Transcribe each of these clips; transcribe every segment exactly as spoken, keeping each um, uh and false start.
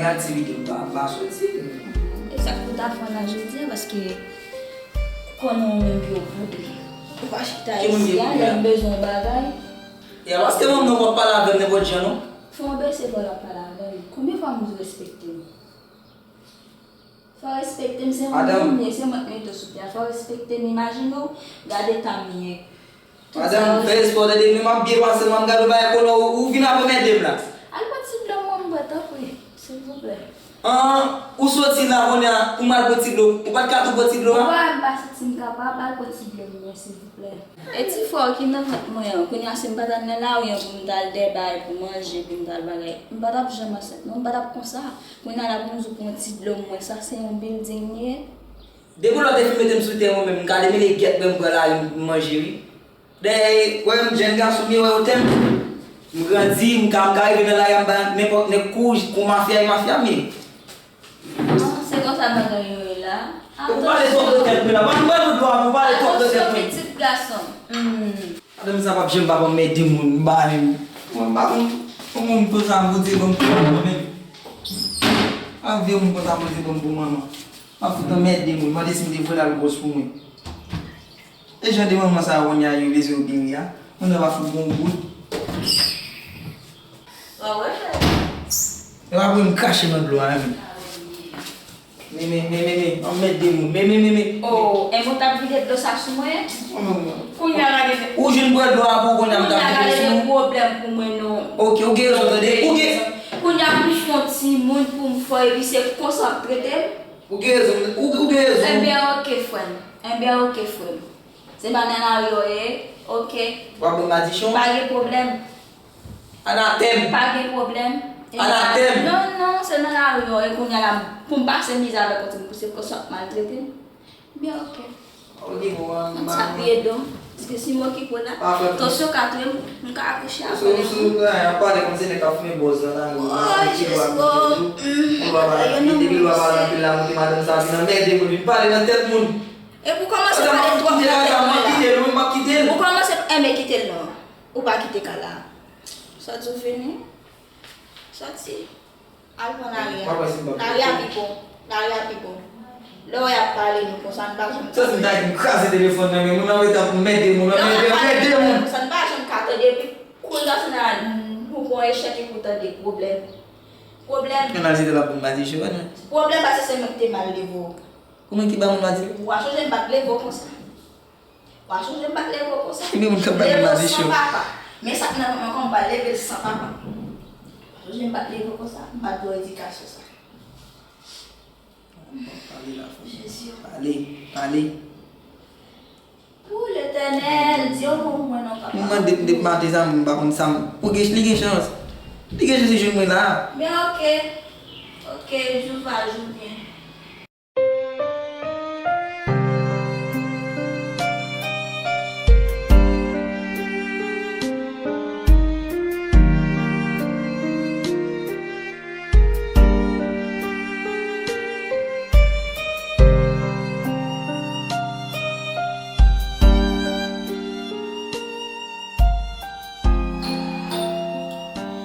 Aktivite m pa, m pa soti. E sa k pou ta fè nan jodi a, paske konnen w menm yo boude. Ou pa chita isi a, lè m bezwen yon bagay. Ya, paske manman w ap pale avè m nenpòt jan, non? Fò w bese vwa w ap pale avè m. Konbyen fwa m di w respekte m? Fò w respekte m, se yon moun m ye, se mwen k mete w sou pye a. Fò w respekte m, imajine w, gade eta m ye. Madanm, fè respè w tande, men m ap byen pase, m ap gade w bagay konnen w, ou vin ap anmède m la. Al pran ti dlo m, mwen, m bwè, tanpri, silvouplè. An, ou soti la kounye a pou m al pran ti dlo, ou pa t ka tou pran ti dlo a? Ou pa wè m pa santi m kapab, al pran ti dlo m, mwen, silvouplè. E ti frè w ki nan vant mwen an, kounye a si m pa t al nan lari an pou m t al dèbay, pou manje, pou m t al bagay, m pa t ap janm ansent, non, m pa t ap konsa. Kounye a la pou m di w pran ti dlo m, mwen, sa se yon bilding li ye. Depi lè w te fin mete m sou tè, mwen menm, m ka demele gèt, m pran lari, m manje, wi. Dèyè, wè, m jèn gason, m ye, wè, ou tè m. M grandi, m ka, m ka rive nan lari a, m ba nenpòt nèg kou, kou mafya, e mafya m ye. Ah, se konsa bagay yo ye la. Ou pale twòp de tèt mwen la. Ban m, ban m dlo a, ou pale twòp de tèt mwen. Atansyon, pitit gason. Hmm. Madanm sa p ap janm p ap anmède moun, m pa menm. Mwen, m pa konn, yon moun konsa, Bondye ban m pou manman, menm. Pa vye moun konsa, Bondye ban m pou manman. M ap fout anmède moun, mande si m te vle l al gwòs pou mwen. E jan de manman sa yo kounye a yo bezwen yo byen wi a. Moun nan pa fout gon gout. Wa wè. E pa pou m krache nan dlo a menm. Men, men, men, men, men, anmède moun. Men, men, men, men. Oh, e mwen t ap vide dlo sa sou mwen? Kounye a gade. Ou jwenn bwè dlo a pou kounye a m t ap vide sou ou? Kounye a gade de pwoblèm pou mwen non. Ok, ou gen rezon tande. Ou gen. Kounye a pou m fè yon timoun pou m fè epi se konsa w ap trete m? Ou gen rezon, ou, ou gen rezon. Ebyen, ok, frè m. Ebyen, ok, frè m. Se pa nan lari yo ye, ok. W ap ban m madichon? Pa gen pwoblèm. Anatèm. Pa gen pwoblèm. Anatèm. Non, non, se nan lari yo ye kounye a la pou m pase mizè avèk yon timoun pou se konsa w ap maltrete m. Ebyen, ok. Ok, bon, an, an sa piye do m. Paske si m okipe w la, tansyon ka touye m, m ka akouche apre. Sou, sou, an pale kòmsi nèg k ap fimen bòz nan lari. Oh, Jezi, oh. Ou pa pale anpil, depi lwa pale anpil la, monte madanm sa vin anmède moun, vin pale nan tèt moun. Epi w kòmanse pale twòp nan tèt mwen la. Ou kòmanse, enben kite l non. Ou pa kite kay la. Sòti w fini. Sòti. Al pran lari a. Lari a pi bon. Lari a pi bon. Lè w y ap pale nou konsa, n pa janm ka. Santi m ta gen kraze telefòn nan men moun nan, rete ap mède moun nan, mède, mède moun. Sa n pa janm ka tande, epi kou gason nan, nou gon echèk epi w tande pwoblèm. Pwoblèm. Nan al site l ap bon madichon, non? Pwoblèm, paske se mwen ki te mal leve w. Ou menm ki ba moun madichon? W a chonje m pa t leve w konsa. W a chonje m pa t leve w konsa. Ebyen moun k ap ba moun madichon. Leve w san papa. Men sa k nan men mwen kòman m pral leve l san papa. W a chonje m pa t leve w konsa, m pa t ba w edikasyon sa. Pale la, fanm. Jezi. Pale, pale. O Letènèl, di yon mo pou mwen non, papa. M mande depi maten sa, m pa konn sa m, pou gen, li gen chans. Li gen chans li jwenn mwen la. Men ok. Ok, jou va jou byen.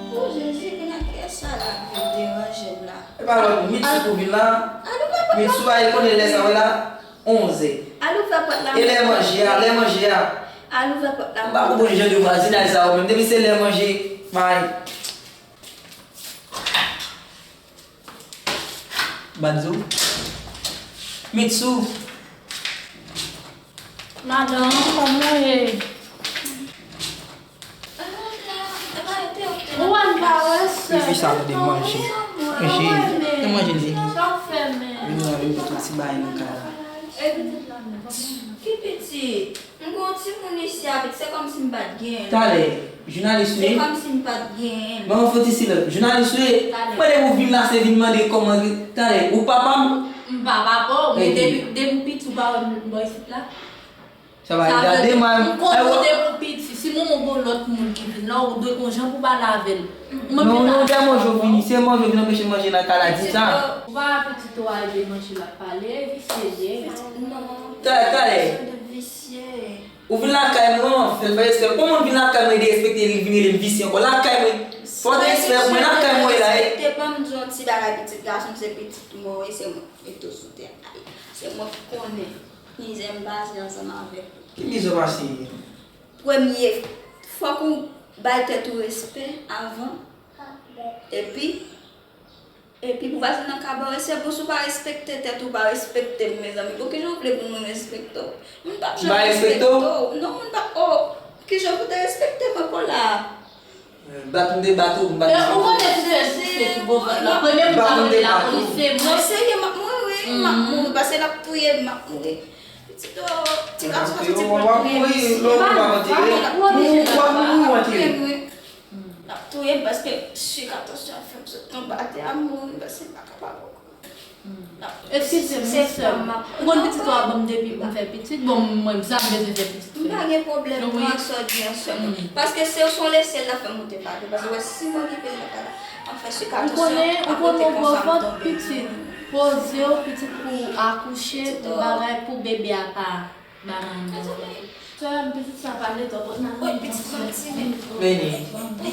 O Jezi, kounye a kiyès sa la k vin deranje m la? E pa lòt moun, Mitsou pou vin la. Mitsou a, e konnen lè sa wè la, onzè. Al ouvè pòt la. E lè manje a, lè manje a. Al ouvè pòt la. M pa konprann jan de vwazinaj sa yo menm. Depi se lè manje, may. Badzo. Mitsou. Madanm, kòman w ye? Ou wè m pa wè sè. Epi sa, gade manje. Manje. Te manje li. Sa w fè men? Vin la, vin pou tout ti bagay nan kay la. Ki pitit? M gen yon timoun isi a, pitit, se kòmsi m pa t genyen l. Talè, jounalis ou ye? Se kòmsi m pa t genyen l. Manman fouti silans. Jounalis ou ye? Talè. Mande pou vin la, se vin mande kòman, talè, ou papa m? M pa papa w, men depi, depi w piti, ou pa wè m bò isit la? Sa va gade mwen. M konn ou depi w piti. Si manman w gon lòt moun ki vin la, ou dwe gon jan pou pale avè l. Non, non, dè manje w vini. Se manje w vin anpeche m manje nan kay la, di sa. Ou pa wè pitit ou a, e de manje l ap pale, visye l ye. Talè, talè. Ou vin lakay mwen, fè l fè respè. Kòman w vin lakay mwen, derespekte li, vin rele m visye ankò? Lakay mwen. Fò w te eksprè pou mwen nan kay mwen la, e. Te ban m di yon ti bagay, pitit gason m, se pitit mwen, e se mwen k mete w sou tè a. Se mwen k konnen mizè m pase ansanm avèk ou. Ki mizè w pase? Premye, fòk ou bay tèt ou respè avan. Epi, epi pou pase nan kabarè, se bon si w pa respekte tèt ou, pa respekte m, mezanmi. Bon, kijan w vle pou moun respekte w? Moun p ap janm respekte w. Non, moun p ap, oh, kijan pou te respekte mwen kon la a? Bat m te bat ou, m bat m te bat ou. Ou konnen ti sè, ti sè ki gwo vant la. Premye moun k ap rele lapolis se mwen. Mwen serye, m ap mouri, wi, m ap mouri. Paske l ap touye m, m ap mouri. Pitit, oh, ti gason sa santi pou l touye m. Ou ap mouri, lè ou pa antere. Ou ap mouri, ou antere. L ap touye m paske sik atansyon an fè m sot tonbe atè a, m mouri paske m pa kapab ankò. Eskize m, wi, sè m. Ou konn pitit ou a ban m depi pou m fè pitit? Bon, mwen, sa m bezwen fè pitit. M pa gen pwoblèm non ak sa w di an, sè m. Paske se yon lesyèl l ap fè m moute pale. Paske w wè, si m okipe l nan kay la, m ap fè sik atansyon, akote konsa m tonbe. Ou konnen, ou konnen gwo vant pitit. Poze w, pitit pou akouche, pou bagay, pou bebe a pa ba manman. Sè m, pitit sa pale twòp, n al nan yon sè. Vini.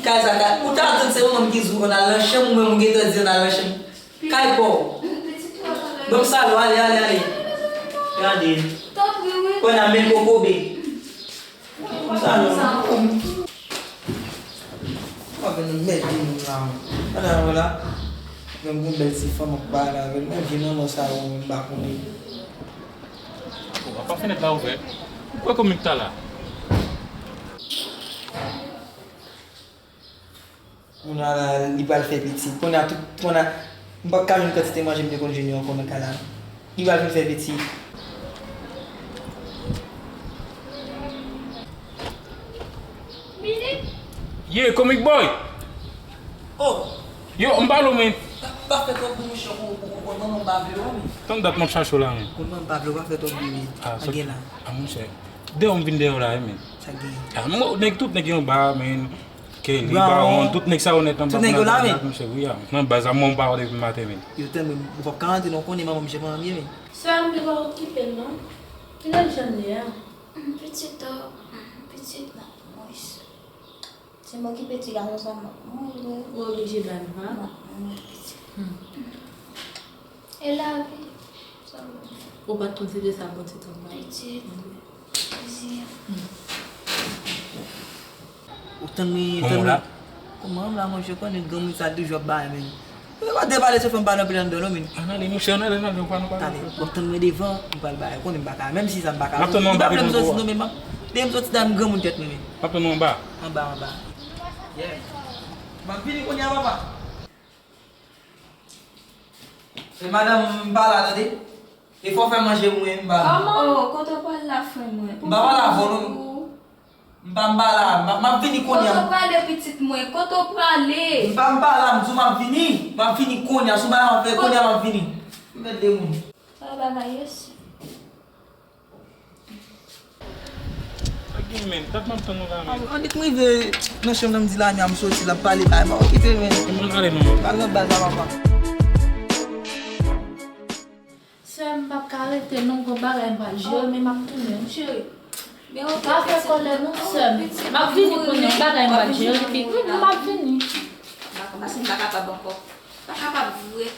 Kay sa, kay. Ou ta tann se yon nonm ki di w ann al nan chanm, ou menm ou gentan di ann al nan chanm. Kay pa w. Ban m salon, ale, ale, ale. Gade. Tanpri, wi. Kòna men kokobe. Ban m salon. Mwen vin mèt vin la. Ann al la. Menm gon bèl ti fanm ap pale avè l. Men vye manman sa yo, m pa konnen. Oh, apa fenèt la ouvè? Ou kwè kòman m ta la? Moun nan la, li pral fè pitit. Kounye a tout, kounye a, m p ap ka jwenn kantite manje m te konn jwenn yo ankò nan kay la. Li pral vin fè pitit. Ye, Comic Boy! Oh! Yo, m pale w, men. Pa, pa fè twòp bri, monchè, pou, pou, pou, pou manman m pa vle w, men. Tann dat m ap chache w la, men. Pou manman m pa vle w, pa fè twòp bri, men. Ah, sa gen la. Ah, monchè. Dèyè w m vin dèyè w la, men. Sa gen. Ah, mwen, nèg, tout nèg yo anba, men. Kelly, Bawon, tout nèg sa yo nèt anba. Tout nèg yo la, men. Monchè, wi, a. Nan baz la, mwen, m pa wè depi maten, men. Yo tande, ou p ap ka rantre non, konnen manman m, se manman m ye, men. Sè m, li pa okipe l, non. Kilè l janm ye a? Pitit, oh, pitit la, Moyiz. Si m okipe ti gason sa, m ap mouri. Ou oblije bay m, ha? M ap mouri, pitit. Hmm. E lavi, sa w vle? Ou pa t konn se de sa Bondye t ap bay. Pitit. Plezi. Hmm. Ou tann mwen, tann mwen. Kòman la, monchè, konnen granmoun sa toujou ap bay, men. Yo pa te pale se fanm pa nan pil anndan non, men. Ann ale, monchè, ann ale, ann ale, ou pa nan pale. Tande, w ap tann mwen devan, m pral bay. Konnen m pa ka, menm si sa m pa ka. M ap tann ou anba, devan pou ou. Depi m soti la, m granmoun tèt mwen, men. M ap tann ou anba. Anba, anba. Yeah. M ap vini kounye a, papa. E madanm, m pa la, tande. E fò w fè manje pou mwen, m pa la. Oh, kote w pral la, frè mwen? M pa pral avè w non. M pa, m pa la, m ap, m ap vini kounye a. Kote w prale, pitit mwen? Kote w prale? M pa, m pa la, m di w m ap vini. M ap vini kounye a. Si w pa la, m ap fè kounye a, m ap vini. M mèt de moun. Sa bagay yo si. Pa gen men, dat m ap tann ou la, men. Annik m rive nan chanm nan, m di Lamia m soti, l ap pale bay, m pa okipe, men. M pral ale non. Pral nan baz la, papa. Sè m, m p ap ka rete non, gon bagay m pral jere, men m ap tounen, wi, cheri. Pa fè kòlè non, sè m. M ap vini kounye a, yon bagay m pral jere, epi, hmm, m ap vini. M pa kòmanse, m pa kapab ankò. M pa kapab vre.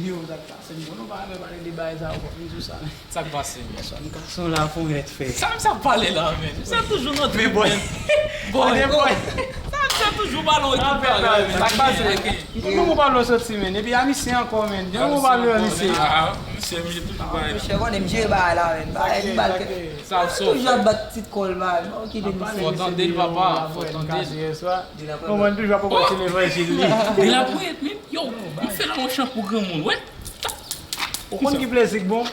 Yo, sa k pase? M konnen w pa renmen pale de bagay sa yo, fòk m di w sa, men. Sa k pase, men? Bonswa, m ka son la pou mèt fè. Sa menm sa ap pale la, men? Misye ap toujou rantre, men, bòy. Bòy, bòy. Sa menm sa toujou pale w ekip bagay, men. Sa k pase? M konn yon bon pale w soti, men. Epi a misye ankò, men. Yon bon pale w misye. Ah, misye, misye toujou bay. Misye konnen m jere bagay la, men. Bagay m bal kè. Sa ap sòti. Toujou ap bat ti kòl, men. Okipe misye. Fò tande l, papa. Fò tande l. Konprann toujou ap pòte levanjil li. Li la pou et, men. Yo, m fè la yon chan pou granmoun, wè. Ou konn ki plezi k bon?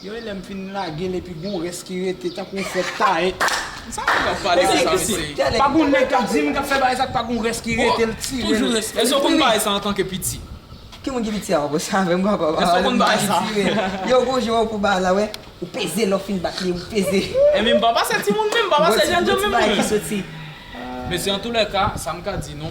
Yo, e lè m fin lage l epi gon rès ki rete tankou yon fèt taye. Sa ou ap pale konsa, mesye? Pa gon nèg k ap di m k ap fè bagay sa k pa gon rès ki rete l tire l. Toujou rès. Èske w konn bagay sa antanke piti? Ki moun ki piti a w ap pase avè m, papa? Èske w konn bagay sa? Yo, gon jan w pou bagay la, wè. Ou peze, lè w fin bat li, ou peze. Ebyen, m pa pase timoun menm, m pa pase jènjan menm mwen. Mesye, antoulèka, sa m ka di nou,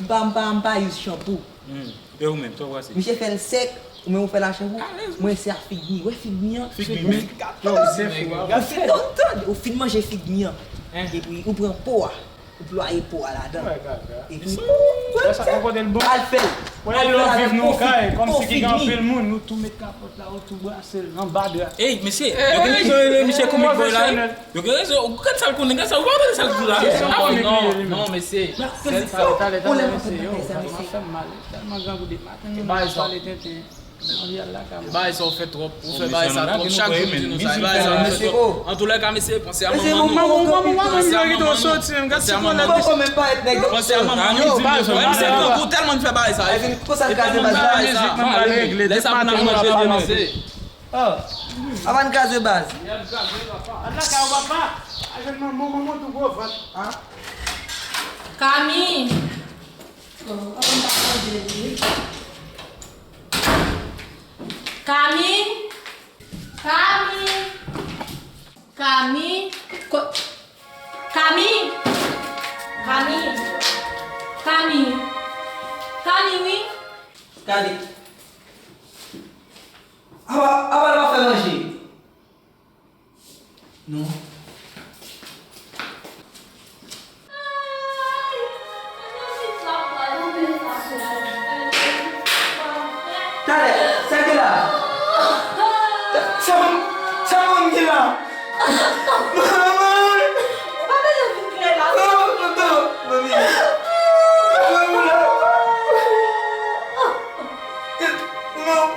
M pa, m pa, m pa use chanpou. Hmm. E ou menm, sa w panse? Misye fè l sèk, ou menm ou fè l a chanpou. Mwen se a fig mi. Wè fig mi an? Fig mi. Ou fin tann, ou fin manje fig mi an. Epi ou pran po a. Ou plwaye po a ladan. Epi, al fè l. Al fè l avèk po fig mi. Ey, mesye, yo gen rezon rele misye Comic Boy la, wi. Yo gen rezon. Ou gad sa l konnen, gad sa, ou pa wè sa l di la? Non, non, mesye. Sèl sa, talè, talè, talè, mesye, yo, m ap fè m mal. Tèlman grangou de maten, m ap pale tenten. Bagay sa ou fè twòp, ou fè bagay sa twòp. Chak jou m di nou sa, bagay sa ou fè twòp. Antoulèka, mesye, panse a manman nou. Panse a manman nou. Panse a manman nou. Panse a manman nou. Yo, bagay sa ou tèlman fè bagay sa. Lè sa pou n ap manje demen. Oh, avan n kraze baz. Al lakay ou papa. Al jwenn manman, manman tou gwo vant. Kami. Oh, avan n pa manje li. Kami. Kami. Kami. Ko-, Kami. Kami. Kami. Kami, wi. Kami. Apa, apa l pa fè manje? Non. Talè, sa ki la? Sa moun, sa moun ki la? Manman! Ou pa bezwen vin klè la. Non, non, non, manmi. Manmi la. Non.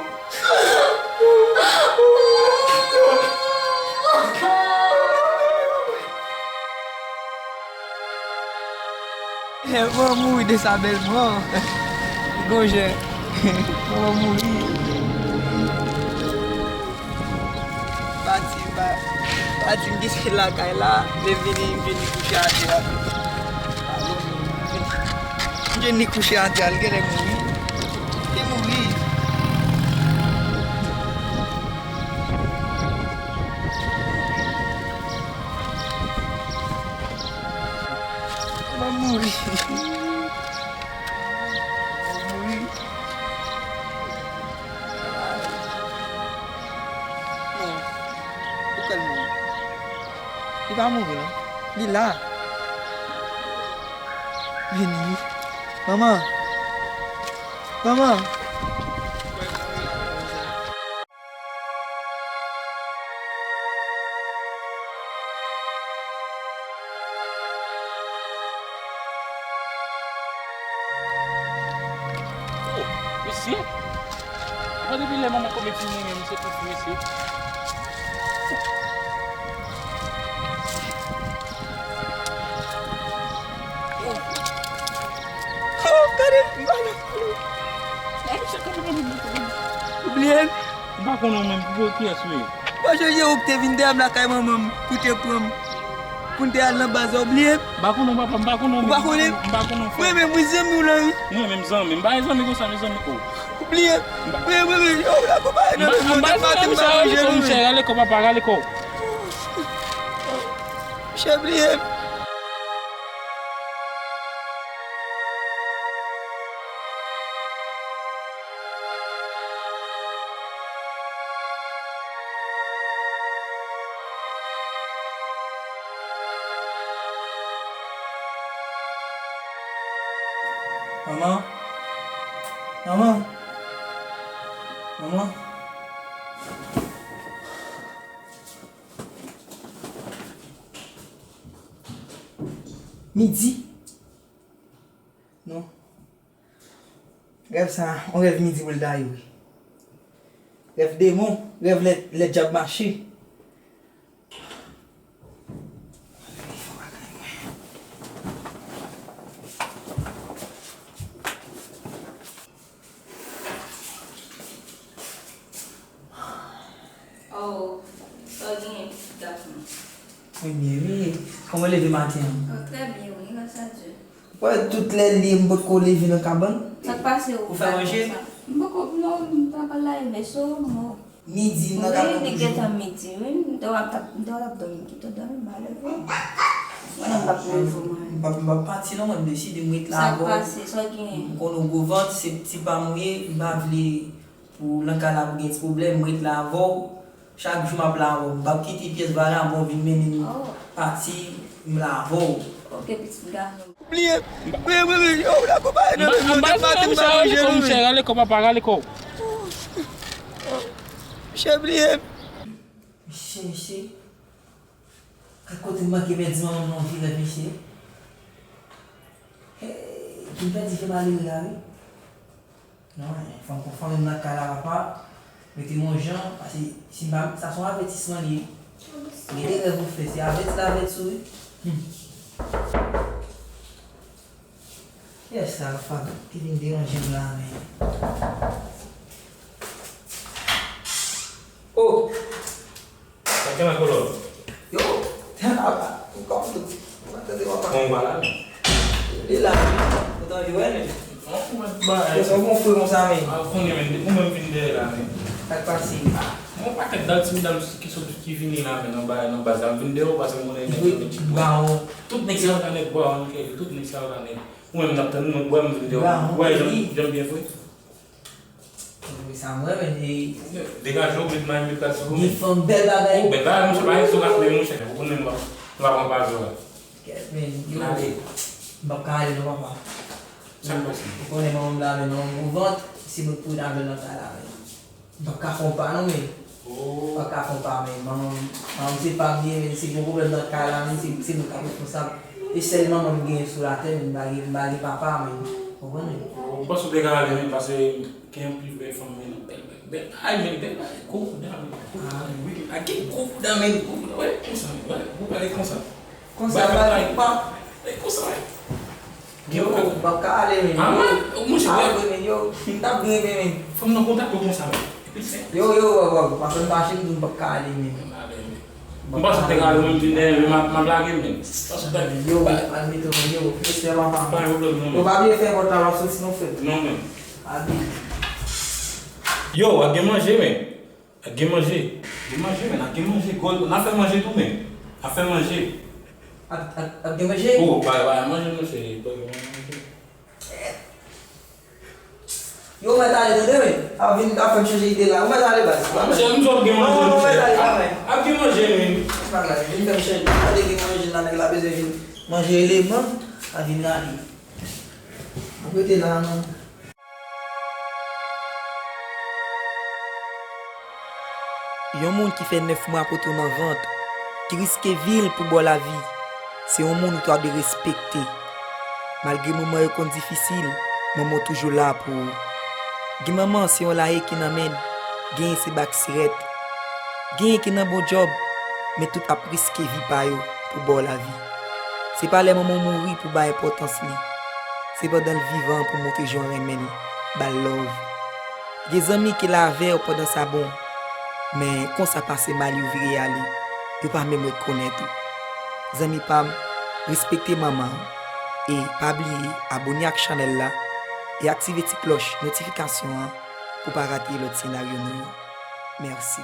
Mwen mouri de sa bèl mò. Gon jan. Mwen mouri. Pati, pa, pati m kite lakay la, lè m vini, m jwenn li kouche atè a. M jwenn li kouche atè a, li genlè mouri. Li mouri. Mwen mouri. Mwen mouri. Non. Poukò l mouri? Li pa mouri, non. Li la. Vini. Manman. Manman. Oh, mesye! Mwen depi lè manman kòm epini menm, se tout mesye. Oh, gade, m pa nan. Ou bliye m? M pa konnen w menm, ki, kiyès ou ye? Mwen sonje ou ki te vin dèyè m lakay manman m, pou te pran m, pou n te al nan baz la, ou bliye m? M pa konnen w, papa, m pa konnen w menm. Ou pa konnen m? M pa konnen w, frè. Mwen menm, wi, zanmi w lan, wi. Mwen menm, zanmi? M pa gen zanmi konsa, mezanmi, oh. Ou bliye m? Mwen, mwen, mwen, yo, la konpa, non, non, tèlman te m pa manje, non, mwen. Rale kò, monchè, rale kò, papa, rale kò. Misye bliye m. Manman? Manman? Manman? Midi? Non. Rèv sa, yon rèv midi pou l ta ye wi. Rèv demon, rèv lè, lè dyab mache. Oh, sa w genyen, pitit gason m? Mwen byen wi. Kòman w leve maten an? Oh, trè byen wi, gras a Dye. Wè, tout lè li ye m potko leve nan kabann. Sa k pase ou? Ou fè manje? M poko, non, m t ap al lave vèso, non. Midi, m nan kabann toujou. Wi, li gentan midi, wi. M te wè w t ap, m te wè w t ap dòmi, m kite w dòmi, m pa leve. Mwen menm m p ap leve, mwen. M p ap, m p ap pati non, mwen, m deside m ret la avè w. Sa k pase? Sa w genyen? M konnen w gwo vant, se ti pa m ou ye, m pa vle pou nan kay la pou gen ti pwoblèm, m ret la avè w. Chak jou m ap la avè w. M p ap kite pyès vagabon vin mennen m pati, m la avè w. Ok, pitit gason. Bliye. Wi, wi, wi. Yo, w la konpayi nan men mwen. Tèt maten m pa manje non, men. Rale kò, papa, rale kò. Misye bliye m. Mesye, mesye. Gad kote m manke pèdi manman m nan yon virèt, mesye. Hey, ki pèdi fè malere la, wi. Non, fò m konfòme m nan kay la, papa. Mete yon jan, paske si m pa, sa se yon avètisman li ye. Gen de rèv ou fè, se avèti l avèti w, wi. Hmm. Kiyès sa, papa, ki vin deranje m la, men? Oh! Sa k gen nan kolo? Yo, tèl apa, ou kòm tout. Ou pa tande papa. Bon, ou pa la, non? Li la, ou t anvi wè, men. Non, ou mèt ba. Yo, sa w gon fre konsa, men. A, ou konnen, men, depi ou menm vin dèyè la, men. Sa k pase? A, yon pakèt dal ti medam ki sot, ki vini la, men, nan ba, nan baz la, m vin dèyè w, paske m konnen nèg yo, tout nèg sa yo ta nèg bawon, tout nèg sa yo ta nèg. Ou menm, n ap tann ou, mwen, m vin dèyè w. Ou wè, jan, jan m byen fre? Wi, sa m renmen, e. Degaje w, met may, met rad sou ou, men. Gen fanm bèl bagay. Oh, bèl bagay, monchè, pa gen sou rad, men, monchè. Ou konnen m pa, m pa pran pa zò la. Kèt, men, yo, m p ap ka ale non, papa. Sa k pase? Ou konnen manman m la, men manman m gwo vant, se mwen k pou ret avè l nan kay la, men. M p ap ka fè yon pa non, men. Oh. M p ap ka fè yon pa, men manman m, manman m se pa m li ye, men si gen pwoblèm nan kay la, men se, se mwen k ap responsab. E sèl manman m genyen sou latè, men m pa gen, m pa gen papa, men. Ou konprann, men? Oh, m panse w te ka ale, men, paske Gen anpil bèl fanm, men, bèl, bèl, bèl. Ay, men, bèl bagay, gwo bouda, men. Ah, wi, a gen gwo bouda, men, gwo bouda, wè, konsa, men, wè, gwo bagay konsa. Konsa, bagay pa. Wè, konsa, wè. Yo, m p ap ka ale, men. Ah, wè, monchè, wè. Ah, wi, men, yo, m t ap renmen, men. Fanm nan kontak yo konsa, men. Epi l fè. Yo, yo, wè, wè, m ap mache, m di m p ap ka ale, men. M pa ale, men. M panse w te ka ale, mwen, m vin dèyè, men m ap, m ap lage, men. Panse w te. Yo, al mete w, yo, respè papa. Pa gen pwoblèm, non, men. Yo, pa bliye fè pòt la, w ap soti, non, frè. Non, men. Abi. Yo, ap gen manje, men. Ap gen manje. Gen manje, men. Ap gen manje. Gòl, n ap fè manje tou, men. Ap fè manje. Ap, ap, ap gen manje? Oh, pa, pa manje, monchè. Pa gen manje. Yo, mèt ale, tande, men. Ap vin, ap fè m chanje ide la. Ou mèt ale, baz. Monchè, m sot gen manje, monchè. Non, non, mèt ale, travay. Ap gen manje, men. Bagay, vin fè m chanje. Tande gen manje la, nèg la bezwen vin manje eleman. Ap vin rale. Ap rete la, non. Yon moun ki fè nèf mwa pote w nan vant, ki riske vi l pou ba w lavi, se yon moun ou ta dwe respekte. Malgre moman yo konn difisil, manman w toujou la pou ou. Gen manman se yon laye ki nan men l, genyen se bak sirèt. Genyen ki nan bon djòb, men tout ap riske vi pa yo pou ba w lavi. Se pa lè manman w mouri pou ba enpòtans li. Se pandan l vivan pou montre jan w renmen l, ba l love. Gen zanmi ki la avè w pandan sa bon, men konsa pase mal yo vire ale, yo pa menm rekonèt ou. Zanmi pa m, respekte manman w, e pa bliye abòne ak chanèl la e aktive ti klòch notifikasyon an pou pa rate lòt senaryo nou yo. Mèsi.